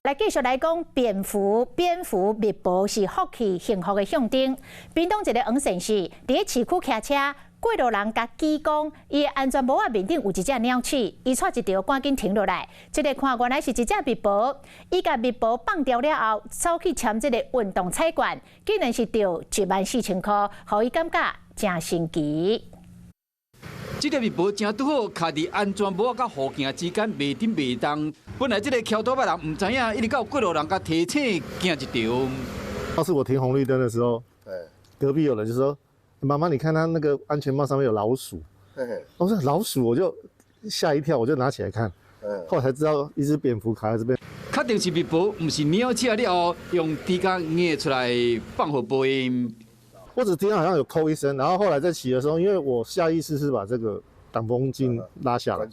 來繼續來講，蝙蝠、蝙蝠、蜜婆是福氣、幸福的象徵。屏東一个黃先生佇咧市區騎車，過路人共指講，伊的安全帽仔面頂有一隻鳥鼠，伊掣一著趕緊停落來，這个看原來是一隻蜜婆，伊共蜜婆放掉了後，走去簽這个運動彩券，竟然是著14,000箍，予伊感覺誠神奇。這个蜜婆正拄好卡佇安全帽佮護鏡之間，袂振袂動。本來這个騎多擺人毋知影，一直到過路人共提醒，驚一著。當時我停紅綠燈的時候，隔壁有人就說：“媽媽，你看他那個安全帽上面有老鼠。”我說老鼠，我就嚇一跳，我就拿起來看，後來才知道一隻蝙蝠卡在這邊。確定是蜜婆，毋是鳥鼠了後，用豬膠捏出來放予報應。我只聽到好像有扣一聲，然後後來在騎的時候，因為我下意識是把這個擋風鏡拉下來，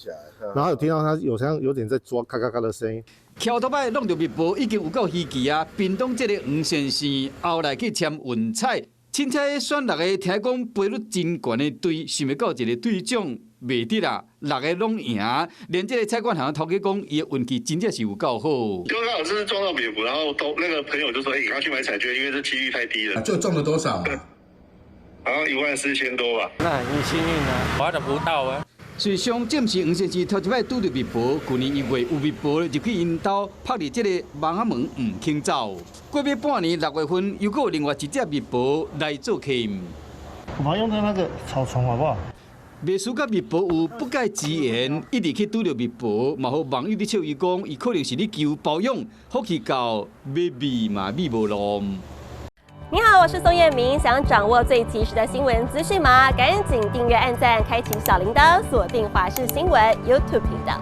然後有聽到它有像有點在抓咔咔咔的聲音。騎多擺弄著蜜婆已經有夠稀奇啊！屏東這个黃先生後來去簽運彩，凊彩選六个，聽講賠率真懸的對，想袂到一个對獎袂得啦，六个攏贏，連這个彩券行頭家講，伊的運氣真正是有夠好。剛好是撞到蝙蝠，然後都那個朋友就說：“欸，你趕快去買彩券，因為這幾率太低了。”就中了多少？好像14,000多吧。那很幸運啊，我就不到啊。事實上，這毋是黃先生頭一擺拄著蜜婆，舊年一月有蜜婆入去𪜶兜，拍佇這个網仔門毋肯走。過欲半年六月份，又閣有另外一隻蜜婆來做客。我們用的那個草叢好不好？袂輸佮蜜婆有不解之緣，一直去拄著蜜婆，嘛予網友佇笑伊講，伊可能是咧求包養，福氣到欲覓嘛覓無路。你好，我是宋燕明，想掌握最及時的新聞資訊嗎？趕緊訂閱、按讚、開啟小鈴鐺，鎖定華視新聞 YouTube 頻道。